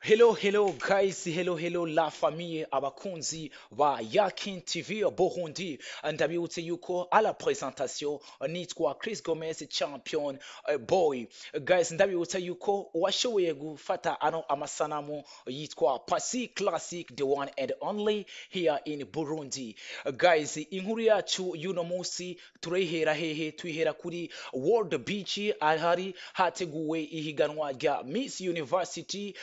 Hello, hello guys, hello, hello la famille, abakunzi ba Yakin TV Burundi. Ndabibutse yuko à la présentation nitwa Chris Gomez, Champion Boy. Guys, ndabibutse yuko uwashoboye gufata ano amasanamu yitwa Pasi Classic, the one and only here in Burundi. Guys, inkuru yacu y'uno munsi turayihera hehe? Tuyihera kuri World Beach, ahari hateguwe ihiganwa rya Miss University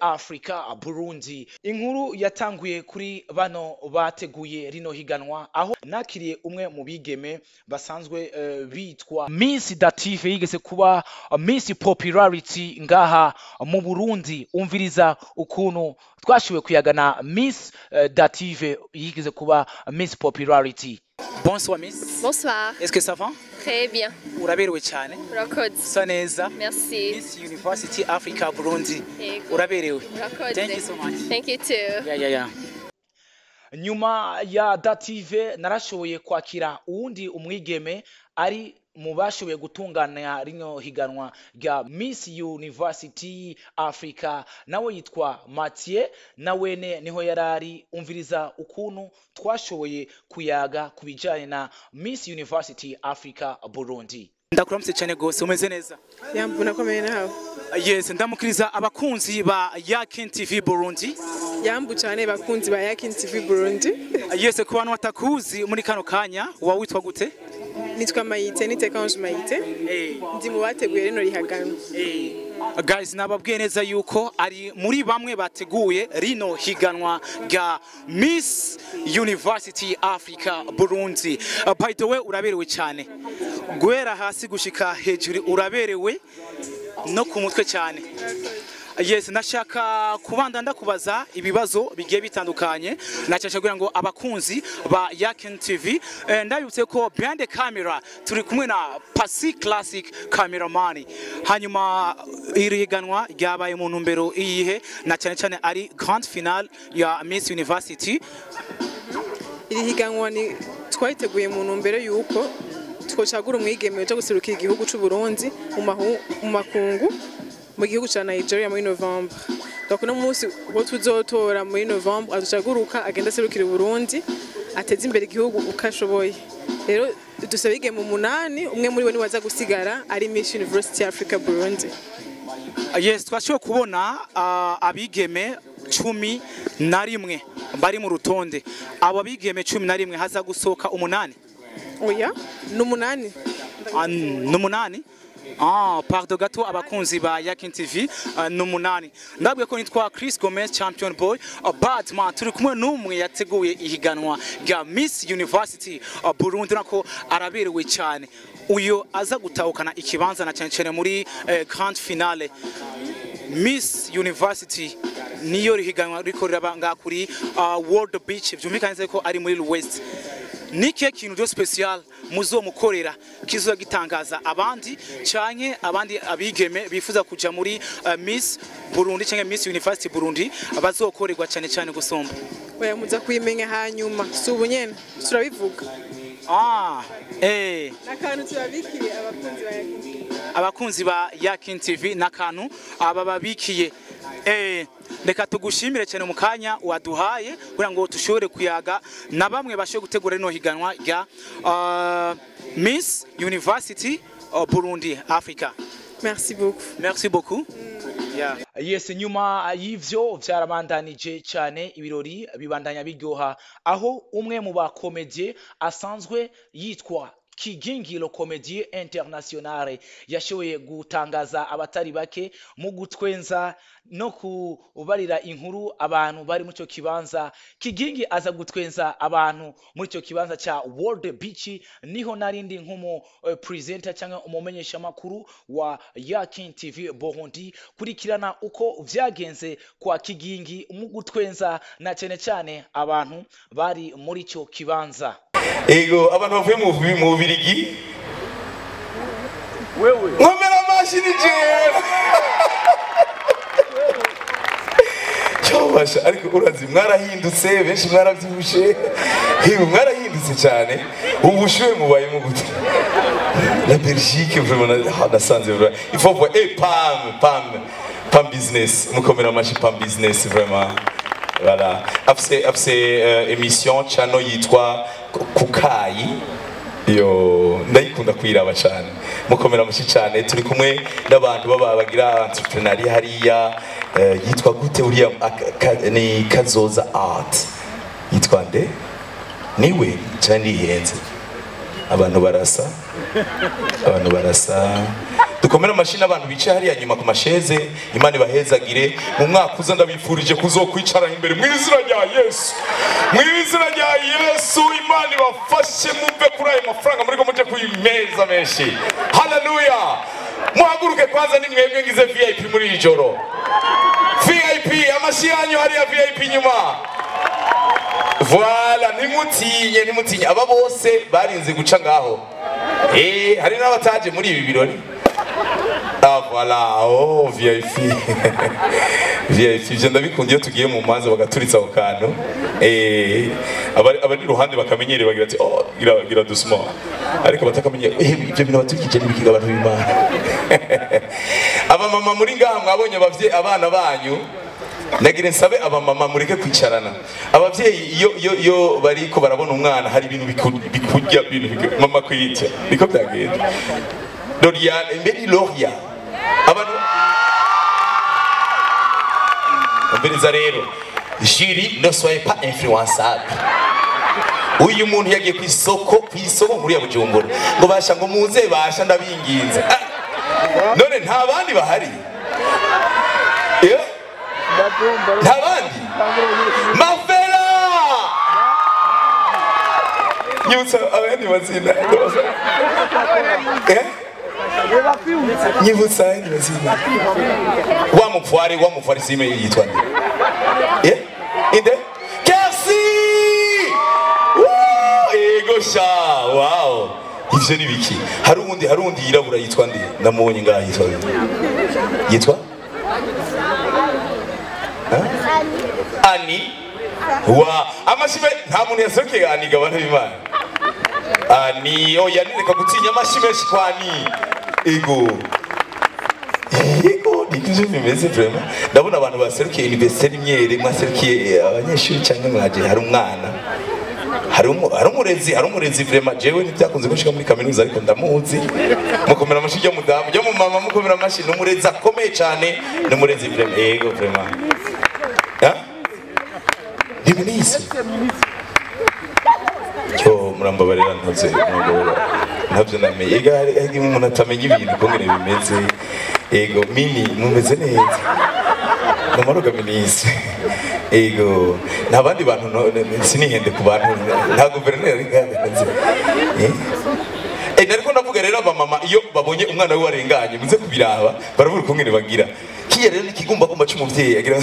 Africa Burundi. Inkuru yatanguye kuri bano bateguye rino higanwa, aho nakiriye umwe mu bigeme basanzwe bitwa Miss Dative, yigeze kuba Miss Popularity ngaha mu Burundi. Umviriza ukuntu twashoboye kuyagana Miss Dative, yigeze kuba Miss Popularity. Bonsoir Miss. Bonsoir. Est-ce que ça va? Très bien. Uraberewe cyane. Urakoze. Usa neza. Merci. Miss University Africa Burundi. Yego. Uraberewe. Urakoze. Thank you so much. Thank you too. Yeah. Nyuma ya Dative narashoboye kwakira uwundi umwigeme ari mu bashoboye gutunganya rino higanwa rya Miss University Africa, nawe yitwa Mathieu, nawene niho yarari. Umviriza ukuntu twashoboye kuyaga ku bijanye na Miss University Africa Burundi. Ndakuramutse cyane gose, umeze neza? Yambu, nakomeye, nawe? Yes, ndamukiriza abakunzi ba Yakin TV Burundi. Yambu cyane bakunzi ba Yakin TV Burundi. Yes, ku bantu batakuzi muri kano kanya, wa witwa gute? Nitwa Mayite, niteka Ange Mayite. Ndi mu bateguye rino rihaganwa. Guys, nababwiye neza yuko ari muri bamwe bateguye rino higanwa rya Miss University Africa Burundi. By the way, uraberewe cyane. Guhera hasi gushika hejuru uraberewe, no ku mutwe cyane. Yes, ndashaka kubanda ndakubaza ibibazo bigiye bitandukanye, nacasha kugira ngo abakunzi ba Yakin TV, ndabibutse ko behind the camera turi kumwe na Pasi Classic cameraman. Hanyuma iri higanwa ryabaye mu ntumbero iyihe, na cyane cyane ari grand finale ya Miss University? Iri higanwa ni twayiteguye mu ntumbero yuko twocagura umwigeme uja guserukira igihugu c'u Burundi mu makungu mu gihugu ca Nigeria muri Novembre. Donc uno munsi uwo tuzotora muri Novembre azocaguruka agenda aserukira Burundi, ateze imbere igihugu uko ashoboye. Rero dusaba abigeme umunani, umwe muri bo niwe aza gusigara ari Miss University Africa Burundi. Yes, twashoboye kubona abigeme 11 bari mu rutonde. Abo bigeme 11 haza gusohoka umunani? Oya, ni umunani. Ah, n'umunani. Ah, pardon gato abakunzi ba Yakin TV, n'umunani. Ndabwiye ko nitwa Chris Gomez, Champion Boy, Batman. Turi kumwe n'umwe yateguye ihiganwa rya Miss University Burundi, nako araberewe cyane. Uyo aza gutahukana ikibanza na cyane cyane muri grand finale Miss University, niyo rihiganwa riko riraba ngaha kuri World Beach, vyumvikana neza ko ari muri West. Ni ikihe kintu ryo special muzomukorera kizoza gitangaza abandi, canke abandi abigeme bifuza kuja muri Miss Burundi canke Miss University Burundi bazokorerwa cyane cyane gusumba? Oya, muza kuyimenya hanyuma, si ubu nyene turabivuga. N'akantu turabikiye abakunzi ba Yakin TV. Abakunzi ba Yakin TV n'akantu aba babikiye. Reka tugushimire cyane mu kanya waduhaye kugira ngo tushobore kuyaga na bamwe bashoboye gutegura rino higanwa rya Miss University Burundi Africa. Merci beaucoup. Merci beaucoup. Yeah. Yes, nyuma y'ivyo vyarabandanije cyane, ibirori bibandanya biryoha, aho umwe mu ba comédien asanzwe yitwa Kigingiro Comédie Internationale yashoboye gutangaza abatari bake mu gutwenza no kubarira inkuru abantu bari muri ico kibanza. Kigingi aza gutwenza abantu muri ico kibanza ca World Beach, niho narindi nk'umu presenter cyangwa umumenyesha makuru wa Yakin TV Burundi. Kurikirana uko vyagenze kwa Kigingi mu gutwenza na cyane cyane abantu bari muri ico kibanza. Ego, abantu bavuye mu Bubirigi, nkomera amashyi, ni jewe cyobasha. Ariko urazi mwarahindutse, benshi mwarabyibushe, hewe mwarahindutse cyane. Ubu bushuhe mubayemo gute? La Belgique vraiment, nasanze vraiment il faut voir. Eh, pam pam. Pam Business, mukomera amashi Pam Business vraiment. Voilà, afise émission channel yitwa Kukayi. Yo ndayikunda kwiraba cyane, mukomera amashi cyane. Turi kumwe n'abantu baba bagira entrepreneuriat hariya, yitwa gute uriya, ni Kazoza Art, yitwa nde? Niwe cyane ndihenze, abantu barasa, abantu barasa. Dukomere amashyi abantu bicaye hariya nyuma ku masheze. Imana ibahezagire mu mwaka uza. Ndabifurije kuzokwicara imbere mu izina rya Yesu, mu izina rya Yesu. Imana ibafashe muve kuri ayo mafaranga muri ko muje ku meza menshi. Haleluya! Muhaguruke kwanza, ni mwebwe ngize VIP muri iri joro. VIP, amashyi yanyu hariya VIP nyuma. Voilà, ntimutinye, ntimutinye. Aba bose barinze guca ngaho. Hari n'abataje muri ibi birori. Ah voilà, oh VIP. VIP, ivyo ndabikunda iyo tugiye mu manza bagaturitsa ako kantu. Abari iruhande bakamenyere bagira ati: "Oh, gira gira doucement." Ariko batakamenye, ibyo bintu baturikije n'ibikiga abantu b'Imana. Abamama muri ngaha mwabonye abavye abana banyu. Nagira nsabe abamama mureke kwicarana. Abavyeyi iyo bariko barabona umwana, hari ibintu bikurya, ibintu mama kwitya niko byagenda. Loria, mbere Loria, abantu umviriza rero, jury, ne soyez pas influençable. Uyu muntu yagiye ku isoko, ku isoko nkuru ya Bujumbura, ngo basha, ngo muze basha, ndabinginze. Ah, none nta bandi bahari? Eh? Nta bandi? Mavela, nyibutsa abandi mazina. Eh, nyibutsa ayandi mazina. Wa mupfware, wa mupfware sime yitwa nde? Eh, inde? Kersi. Woo! Ego sha, wow, ivyo ni biki? Hari uwundi yirabura yitwa nde? Ndamubonye ngaha, yitwa nde? Yitwa? Huh? Ani wa amashime. Nta muntu yaserukeye Ani ga, bantu b'Imana. Ani, oya, nireka gutinya. Amashi menshi kwa Ani. Ego, ego, niko bimeze vraiment. Ndabona abantu baserukiye université Rimyere, mwaserukiye abanyeshuri cyangwa mwaje? Hari umwana, hari umurezi vraiment. Jewe ntibyakunze gushika muri kaminuza, ariko ndamuzi. Mukomera amashi ryo mudamu, ryo mu mama, mukomera amashi. Ni umurezi akomeye cyane, ni umurezi vraiment. Ego vraiment. Ha, ni minisitiri cyo, murambabarira, ntaze, murambabarira, ntabyo namenye. Ega hari umuntu atamenya ibintu kongere bimeze. Ego mini, mumeze neza? Namaruga minisitiri. Ego, nta bandi bantu, sinihende ku bantu, nta guverineri ari ngaha. Eh, nariko ndavuga rero, abamama iyo babonye umwana we warenganye, muze kubiraba, barabura ukungene bagira. Kiya rero ni ikigumbagumba c'umuvyeyi, agira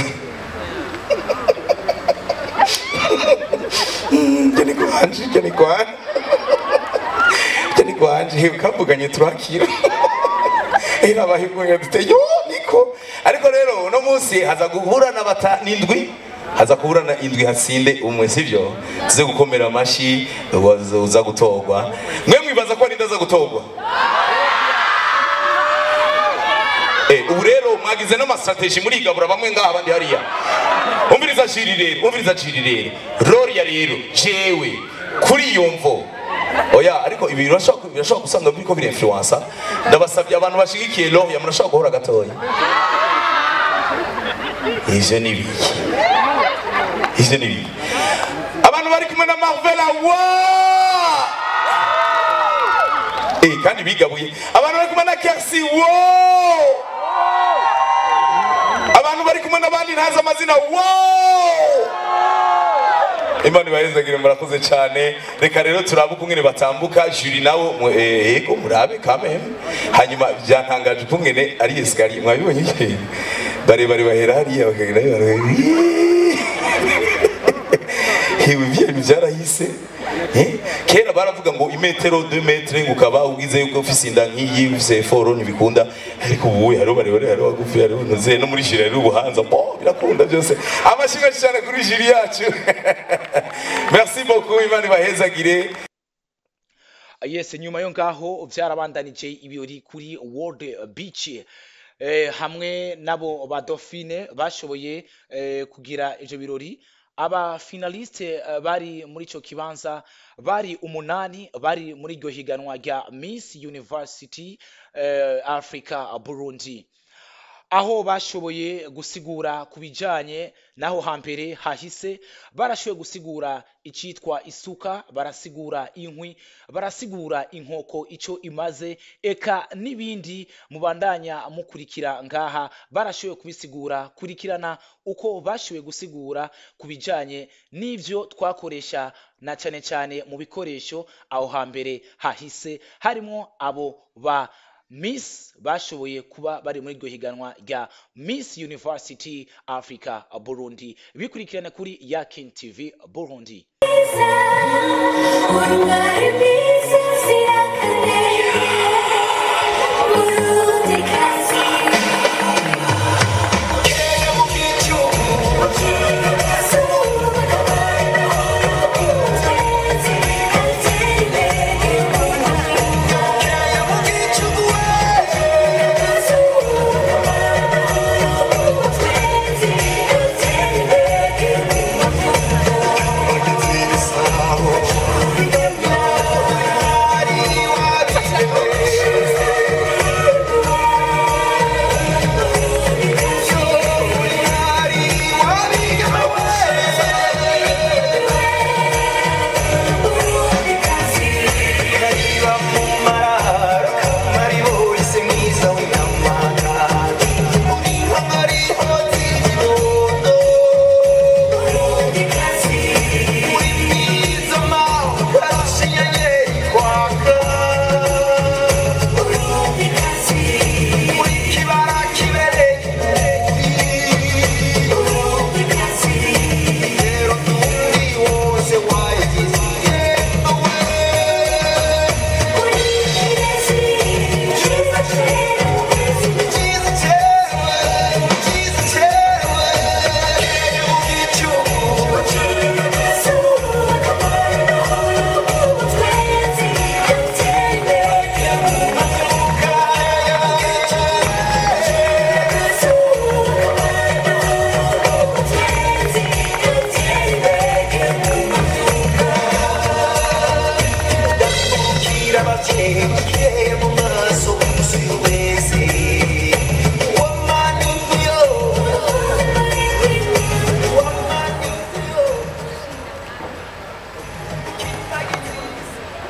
njye ni kwanje, njye ni kwanje, njye ni kwanje, kavuganye turakira era abahiguye dute yo niko. Ariko rero uno munsi haza guhurana bata n'indwi, haza kuburana indwi, hatsinde umwe, sivyo? Tuze gukomera amashi uza gutorwa. Mwe mwibaza ko ari ndaza gutorwa? Ubu rero mwagize n'ama stratégies, murigabura, bamwe ngaha, abandi hariya. Umviriza jury rero, umviriza jury rero. Roria rero, jewe kuri iyo mvo, oya, ariko ibi birashobora gusanga biriko biri influencer. Ndabasabye abantu bashigikiye Loria, murashobora guhora gatoya. Ivyo ni biki? Ivyo ni biki? Abantu bari kumwe na Marvela wa kandi bigabuye. Abantu bari kumwe na Kersi wo, abantu bari kumwe n'abandi ntazi amazina wo. Imana ibahezagire, murakoze cyane. Reka rero turabe ukungene batambuka. Jury nabo yego, murabe kameme. Hanyuma byantangaje ukungene ari escalier, mwabibonye iki? Barebare bahera hariya bakagenda, hewe, ibintu byarahise. Kera baravuga ngo imetero 2 mètres, ngo ukaba ugize yuko ufise inda nk'iyi, ufise effort, ntibikunda. Ariko ubu hariho barebare, hariho bagufi, hariho ntuze no muri jury hariho ubuhanza bo, birakunda byose. Amashyi menshi cyane kuri jury yacu. Merci beaucoup, Imana ibahezagire. Yes, nyuma yo ngaho byarabandanije ibirori kuri World Beach. Hamwe nabo ba Dauphine bashoboye kugira ivyo birori. Aba finaliste bari muri ico kibanza bari 8, bari muri iryo higanwa rya Miss University Africa Burundi, aho bashoboye gusigura ku bijanye naho hambere hahise. Barashoboye gusigura icitwa isuka, barasigura inkwi, barasigura inkoko ico imaze, eka n'ibindi mubandanya mukurikira ngaha barashoboye kubisigura. Kurikirana uko bashoboye gusigura ku bijanye n'ivyo twakoresha na cane cane mu bikoresho aho hambere hahise, harimo abo ba Miss bashoboye kuba bari muri iryo higanwa rya Miss University Africa Burundi. Bikurikirane kuri Yakin TV Burundi.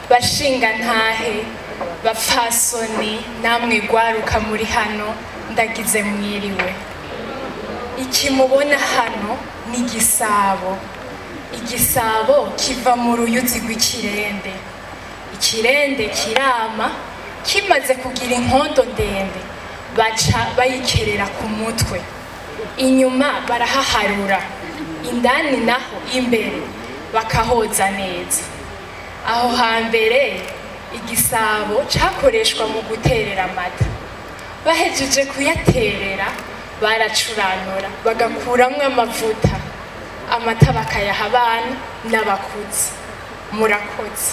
Bashingantahe, bapfasoni, namwe gwaruka muri hano, ndagize mwiriwe. Iki mubona hano ni igisabo. Igisabo kiva mu ruyuzi rw'ikirende. Ikirende kirama, kimaze kugira inkondo ndende, baca bayikerera ku mutwe. Inyuma barahaharura, indani naho imbere bakahoza neza. Aho hambere igisabo cakoreshwa mu guterera amata. Bahejeje kuyaterera baracuranura bagakuramwo amavuta, amata bakayaha abana n'abakuze. Murakoze.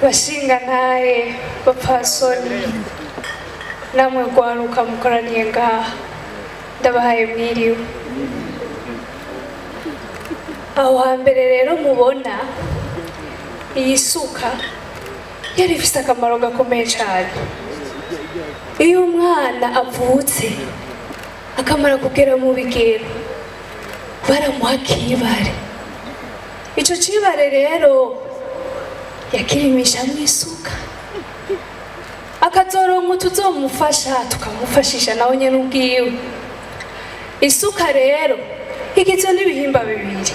Bashingantahe, bapfasoni, namwe gwaruka mukoraniye ngaha, ndabahaye mwiriwe. Aho hambere rero mubona iyi suka yari ifise akamaro gakomeye cane. Iyo umwana avutse akamara kugera mu bigero, baramuha kibare. Ico cibare rero yakirimisha mu isuka. Akazoronka utuzomufasha tukamufashisha nawe nyene ubwiwe. Isuka rero igizwe n'ibihimba bibiri,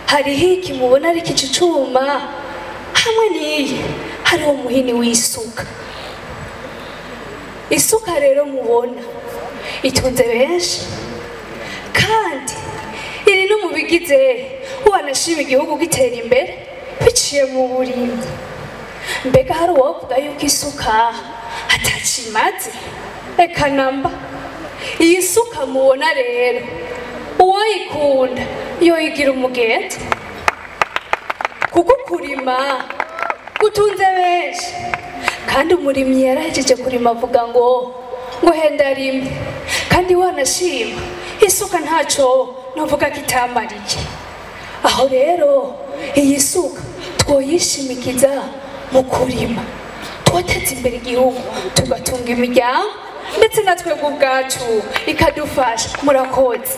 hariho iki mubona ari iki cuma, hamwe n'iyi hariho umuhini w'isuka. Isuka rero mubona itunze benshi kandi iri no mu bigize wanashima igihugu gitera imbere biciye mu burimyi. Mbega hari uwovuga yuko isuka atacimaze? Eka namba. Iyi suka mubona rero uwoyikunda yoyigira umugenzo, kuko kurima gutunze benshi. Kandi umurimyi yarahejeje kurima avuga ngo henda rimwe, kandi wanashima isuka ntaco novuga kitamariye. Aho rero iyi suka twoyishimikiza mu kurima, twoteza imbere igihugu, tugatunga imiryango ndetse natwe ubwacu ikadufasha. Murakoze.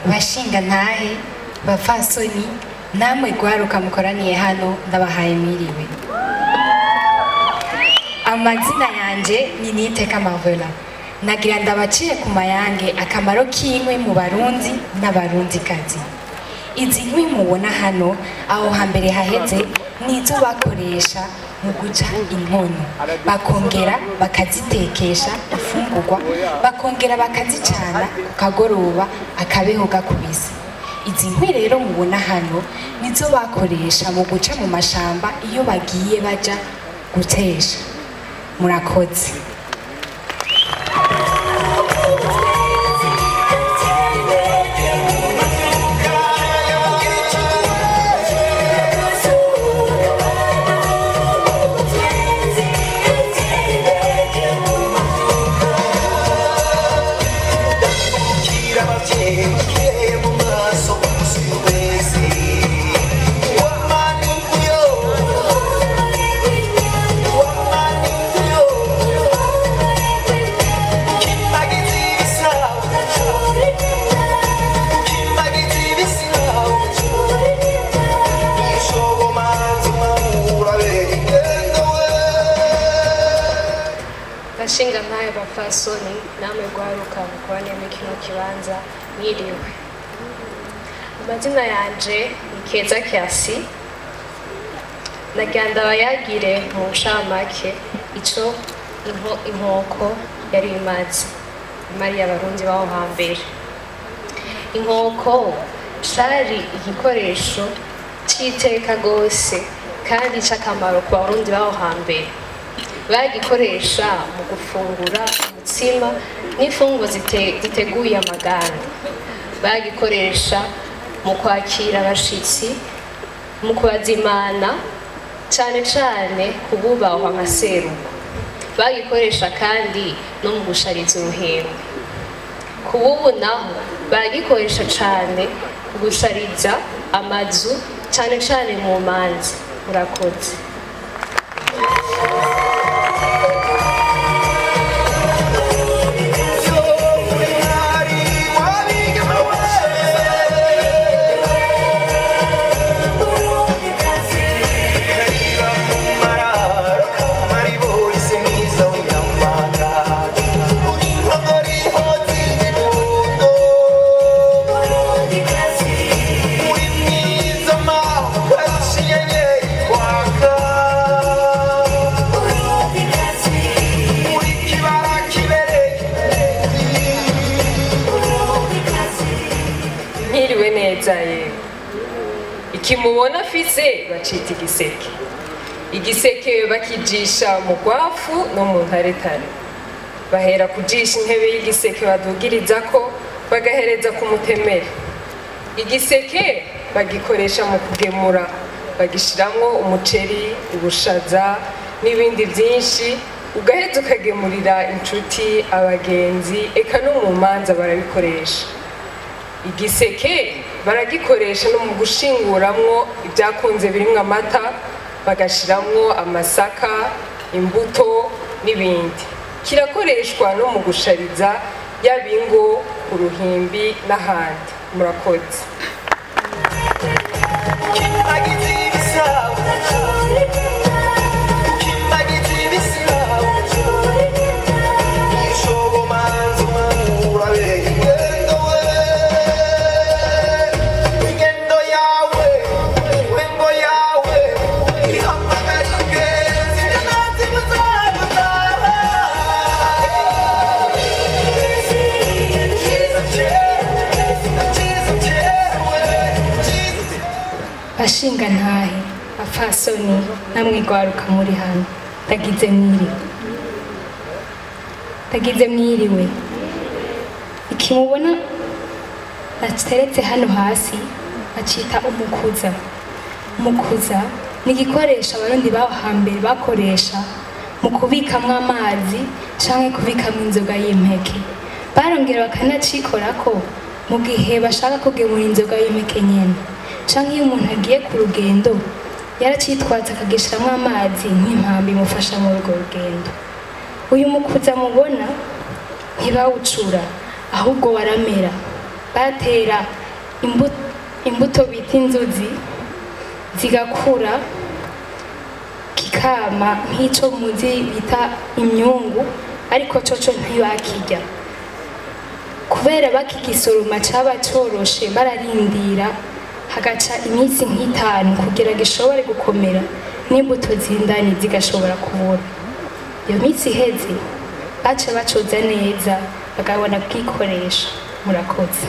Bashinga ntahe, bapfasoni, namwe gwaruka mukoraniye hano, ndabahaye mwiriwe. Amazina yanje ni Niteka Marvela. Nagira ndabaciye ku mayange akamaro k'inkwi mu Barundi n'Abarundikazi. Izi nkwi mubona hano aho hambere haheze nizo bakoresha mu guca inkono, bakongera bakazitekesha ifungurwa, bakongera bakazicana ku kagoroba akabeho gakubise. Izi nkwi rero mubona hano nizo bakoresha mu guca mu mashamba iyo bagiye baja gutesha. Murakoze. Bashinga ntahe, bapfasoni, namwe gwaruka mukoraniye muri kino kibanza, mwiriwe. Amazina yanje ni Keza Kiasi. Nagira ndabayagire mu ncamake ico inkoko yari imaze imariye Abarundi baho hambere. Inkoko cari igikoresho c'iteka gose kandi c'akamaro ku Barundi baho hambere. Bagikoresha mu gufungura umutsima n'imfungwa ziteguye amaganda. Bagikoresha mu kwakira abashitsi, mu kubazimana, cane cane kububahwa nka serugo. Bagikoresha kandi no mu gushariza uruhembe. Kububu naho bagikoresha cane mu gushariza amazu, cane cane mu manza. Murakoze. Mwiriwe neza yewe. Ikimubona afise bacita igiseke. Igiseke bakijisha mu rwafu no mu ntaretare. Bahera kujisha intebe y'igiseke badugirizako, bagahereza ku mutemeri. Igiseke bagikoresha mu kugemura, bagishiramwo umuceri, ubushaza n'ibindi byinshi, ugaheza ukagemurira inshuti, abagenzi, eka no mu manza barabikoresha. Igiseke baragikoresha no mu gushinguramwo ibyakunze birimwo amata, bagashiramwo amasaka, imbuto n'ibindi. Kirakoreshwa no mu gushariza yaba ingo, uruhimbi n'ahandi. Murakoze. Bashinga ntahe, bapfasoni namwe gwaruka muri hano, ndagize mwiriwe. Ndagize mwiriwe. Ikimubona nateretse hano hasi bacita umukuza. Umukuza ni igikoresho abarundi baho hambere bakoresha mu kubikamwo amazi canke kubikamwo inzoga y'impeke. Barongera bakanacikorako mu gihe bashaka kugemura inzoga y'impeke nyene. Canke iyo umuntu agiye ku rugendo yaracitwaza akagishiramwo amazi nk'impambi imufasha muri urwo rugendo. Uyu mukuza mubona ntibawucura, ahubwo waramera. Batera imbuto bita inzuzi zigakura kikama nk'ico muzi bita imyungu, ariko coco ntibakirya. Kubera bakigisoroma caba coroshe, bararindira hagaca iminsi nk'itanu kugira gishobore gukomera n'imbuto z'indani zigashobora kubora. Iyo minsi iheze baca bacoza neza bakabona kwikoresha. Murakoze.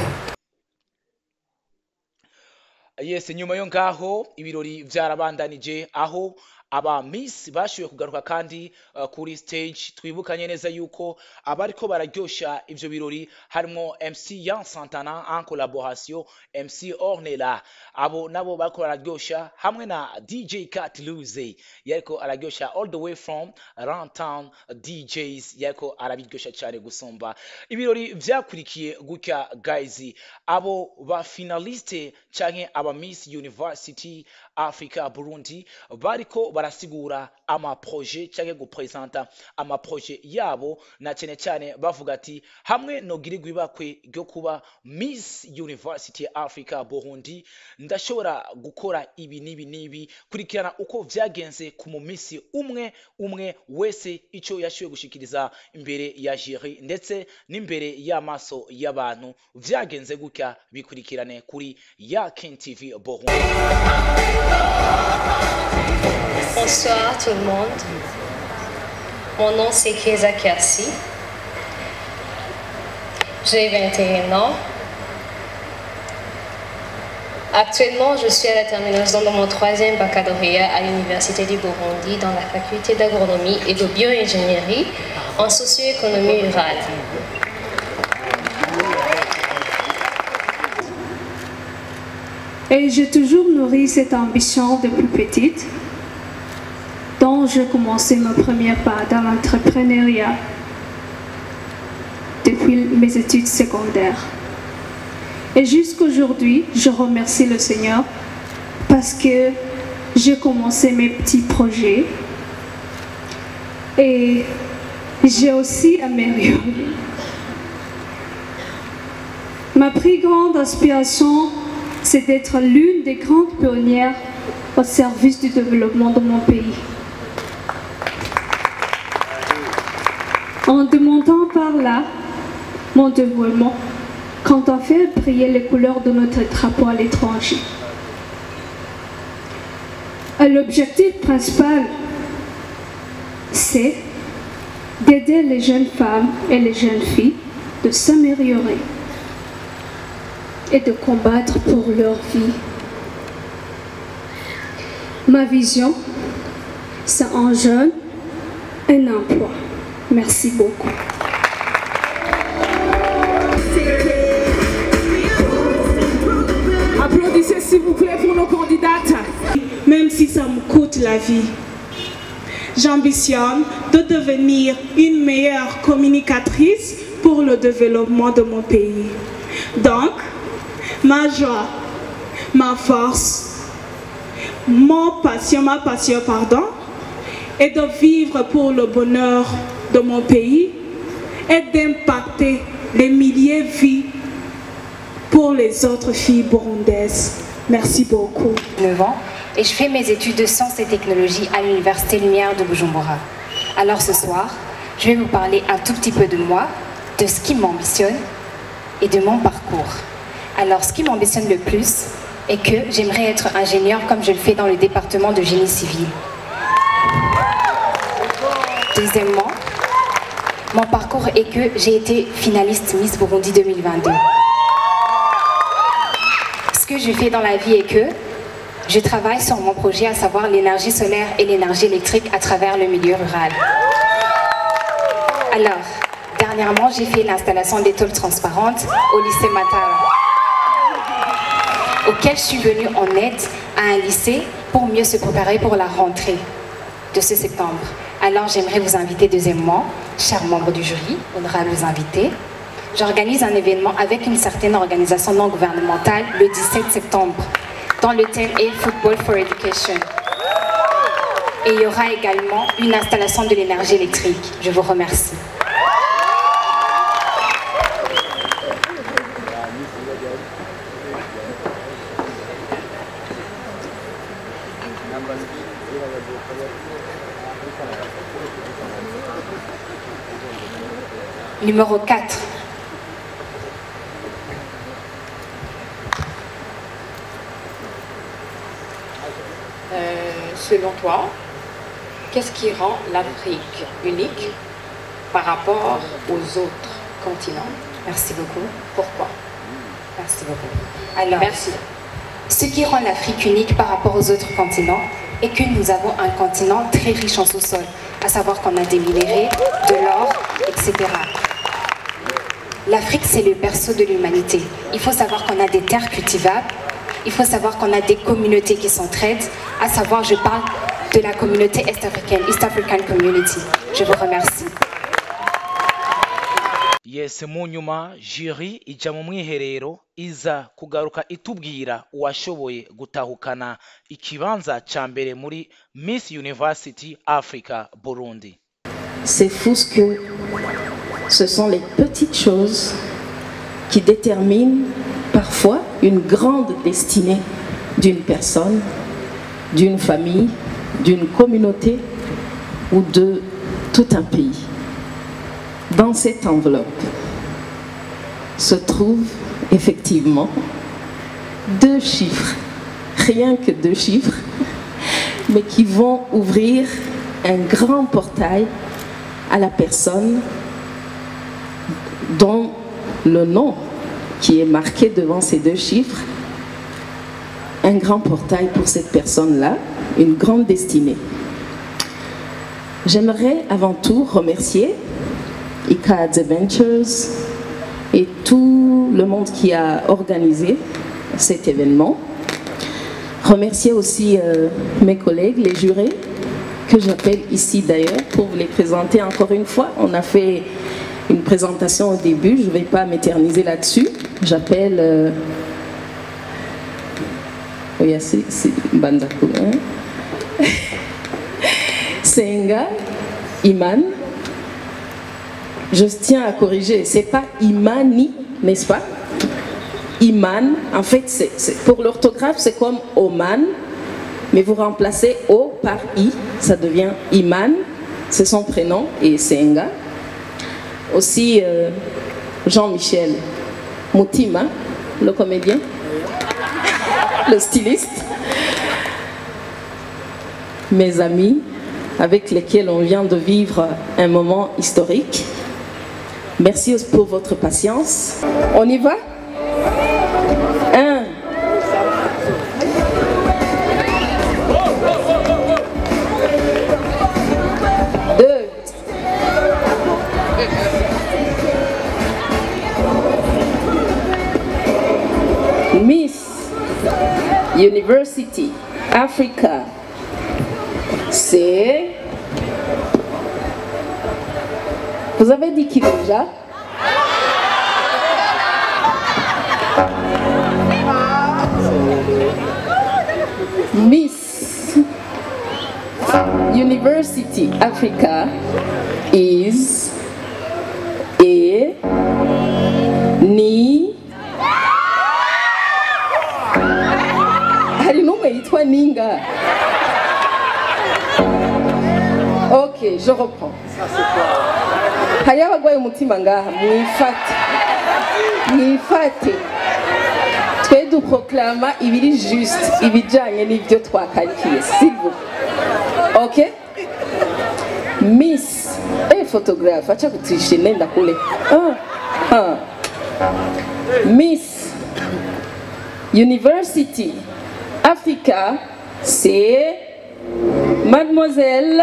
Yes, nyuma yo ngaho ibirori vyarabandanije aho aba Miss bashoboye kugaruka kandi kuri stage. Twibukanye neza yuko abariko bararyosha ivyo birori harimo MC Yan Santana en collaboration MC Ornella, abo nabo bariko bararyosha hamwe na DJ Cat Luze yariko araryosha all the way from Runtown DJs, yariko arabiryosha cyane gusumba. Ibirori vyakurikiye gutya guys, abo ba finaliste canke aba Miss University Africa Burundi bariko barasigura ama projet canke gupresenta ama projet yabo, na cyane cyane bavuga ati hamwe nogirirwa ibakwe ryo kuba Miss University Africa Burundi ndashobora gukora ibi n'ibi n'ibi. Kurikirana uko vyagenze ku mu misi umwe umwe wese ico yashoboye gushikiriza imbere ya jury ndetse n'imbere y'amaso y'abantu. Vyagenze gutya, bikurikirane kuri Yakin TV Burundi. Bonsoir tout le monde. Mon nom c'est Keza Kersi. J'ai 21 ans. Actuellement, je suis à la terminaison de mon troisième baccalauréat à l'Université du Burundi dans la faculté d'agronomie et de bioingénierie en socio-économie rurale. Et j'ai toujours nourri cette ambition depuis petite, dont j'ai commencé ma première pas dans l'entrepreneuriat depuis mes études secondaires. Et jusqu'aujourd'hui, je remercie le Seigneur parce que j'ai commencé mes petits projets et j'ai aussi amélioré. Ma plus grande aspiration, c'est d'être l'une des grandes pionnières au service du développement de mon pays. En demandant par là mon dévouement, quand on fait briller les couleurs de notre drapeau à l'étranger. L'objectif principal, c'est d'aider les jeunes femmes et les jeunes filles de s'améliorer et de combattre pour leur vie. Ma vision, c'est un jeune, un emploi. Merci beaucoup. Applaudissez s'il vous plaît pour nos candidates. Même si ça me coûte la vie. J'ambitionne de devenir une meilleure communicatrice pour le développement de mon pays. Donc, ma joie, ma force, ma passion, pardon, est de vivre pour le bonheur de mon pays et d'impacter les milliers de vies pour les autres filles burundaises. Merci beaucoup. 9 ans et je fais mes études de sciences et technologies à l'Université Lumière de Bujumbura. Alors ce soir, je vais vous parler un tout petit peu de moi, de ce qui m'ambitionne et de mon parcours. Alors ce qui m'ambitionne le plus est que j'aimerais être ingénieure comme je le fais dans le département de génie civil. Deuxièmement, mon parcours est que j'ai été finaliste Miss Burundi 2022. Ce que je fais dans la vie est que je travaille sur mon projet, à savoir l'énergie solaire et l'énergie électrique à travers le milieu rural. Alors, dernièrement, j'ai fait l'installation des tôles transparentes au lycée Matara, auquel je suis venue en aide à un lycée pour mieux se préparer pour la rentrée de ce septembre. Alors, j'aimerais vous inviter deuxièmement, chers membres du jury, honorables invités, j'organise un événement avec une certaine organisation non gouvernementale le 17 septembre, dont le thème est Football for Education. Et il y aura également une installation de l'énergie électrique. Je vous remercie. Numéro 4. Selon toi, qu'est-ce qui rend l'Afrique unique par rapport aux autres continents? Merci beaucoup. Pourquoi? Merci beaucoup. Alors, merci. Ce qui rend l'Afrique unique par rapport aux autres continents est que nous avons un continent très riche en sous-sol, à savoir qu'on a des minéraux, de l'or, etc. L'Afrique, c'est le berceau de l'humanité. Il faut savoir qu'on a des terres cultivables, il faut savoir qu'on a des communautés qui s'entraident, à savoir, je parle de la communauté est-africaine, East African Community. Je vous remercie. Yes, mu nyuma jury ijya mu mwiherero iza kugaruka itubwira uwashoboye gutahukana ikibanza cya mbere muri Miss University Africa Burundi. C'est fou ce que ce sont les petites choses qui déterminent parfois une grande destinée d'une personne, d'une famille, d'une communauté ou de tout un pays. Dans cette enveloppe se trouvent effectivement deux chiffres, rien que deux chiffres, mais qui vont ouvrir un grand portail à la personne dont le nom qui est marqué devant ces deux chiffres, un grand portail pour cette personne-là, une grande destinée. J'aimerais avant tout remercier Ikaze Ventures et tout le monde qui a organisé cet événement. Remercier aussi mes collègues, les jurés, que j'appelle ici d'ailleurs pour vous les présenter encore une fois. On a fait une présentation au début, je ne vais pas m'éterniser là-dessus. J'appelle... Oui, c'est Bandakou. Hein? Senga Iman. Je tiens à corriger, c'est pas Imani, n'est-ce pas? Iman, en fait, pour l'orthographe, c'est comme Oman, mais vous remplacez O par I, ça devient Iman, c'est son prénom, et Senga. Aussi, Jean-Michel Moutima, le comédien, le styliste. Mes amis, avec lesquels on vient de vivre un moment historique. Merci pour votre patience. On y va? 1, 2, Miss University Africa, c'est... Vous avez dit qui déjà? Miss University Africa is a ni hari n'umwe yitwa Ninga. Ok, je reprends. Hariho abagwaye umutima ngaha, mwifate mwifate, twe duproklama ibiri juste ibijanye n'ibyo twakarikiye, s'il vous plaît. Ok, Miss eh photographe acha kutishe nenda kule. Miss University Africa, c'est Mademoiselle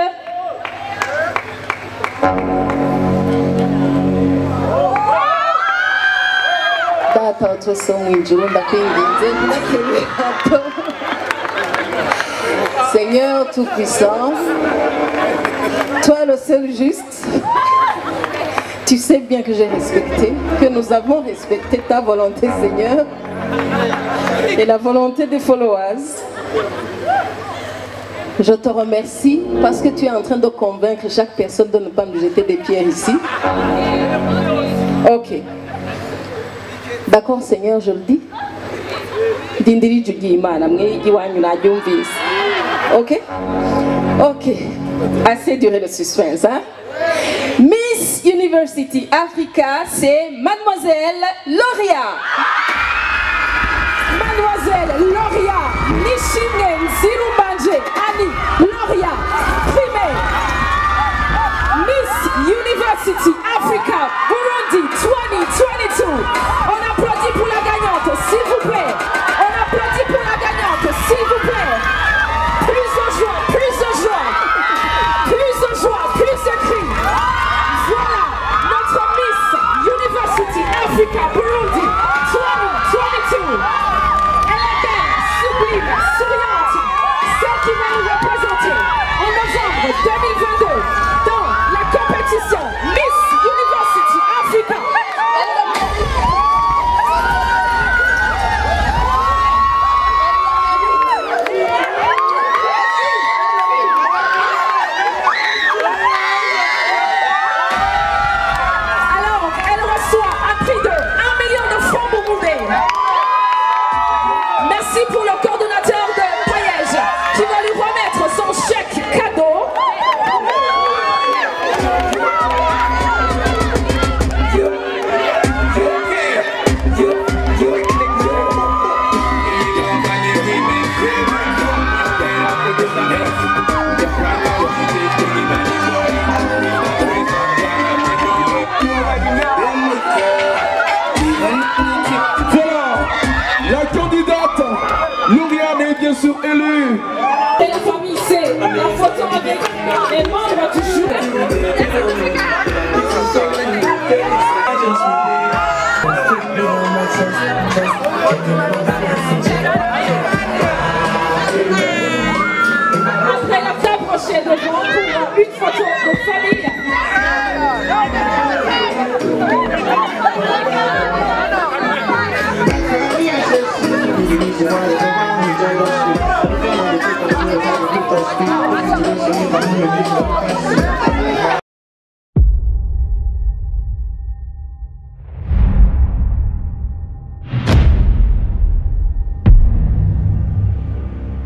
Data wa twese wo mu ijuru, ndakwinginze nturekere hato. Seigneur Tout-Puissant, toi le seul juste, tu sais bien que j'ai respecté, que nous avons respecté ta volonté, Seigneur, et la volonté des followers. Je te remercie parce que tu es en train de convaincre chaque personne de ne pas me jeter des pierres ici. Ok. D'accord, Seigneur, je le dis. Dindiri jugi imana mwe iwanyu naryumvise. Ok? Ok. Assez duré le suspense, hein? Miss University Africa, c'est Mademoiselle Loria. Mademoiselle Loria Nishimwe Nzirumbanje Annie Loria, primée Miss University Africa Burundi 2022. On applaudit pour la gagnante, s'il vous plaît. On applaudit pour la gagnante, s'il vous plaît. Plus de joie, plus de joie, plus de joie, plus de cris. Voilà notre Miss University Africa Burundi 2022. Elle est belle, sublime, souriante, celle qui va nous représenter en novembre 2022 dans la compétition Miss University Africa. Alors, elle reçoit un prix de 1 million de francs burundais. Merci pour le coordonnateur de PAEJ qui va lui remettre son chèque cadeau. Voilà, la candidate Lauriane est bien sûr élue. Et la famille, c'est la photo avec les membres du jury. Après la s'approcher devant pour une photo de famille.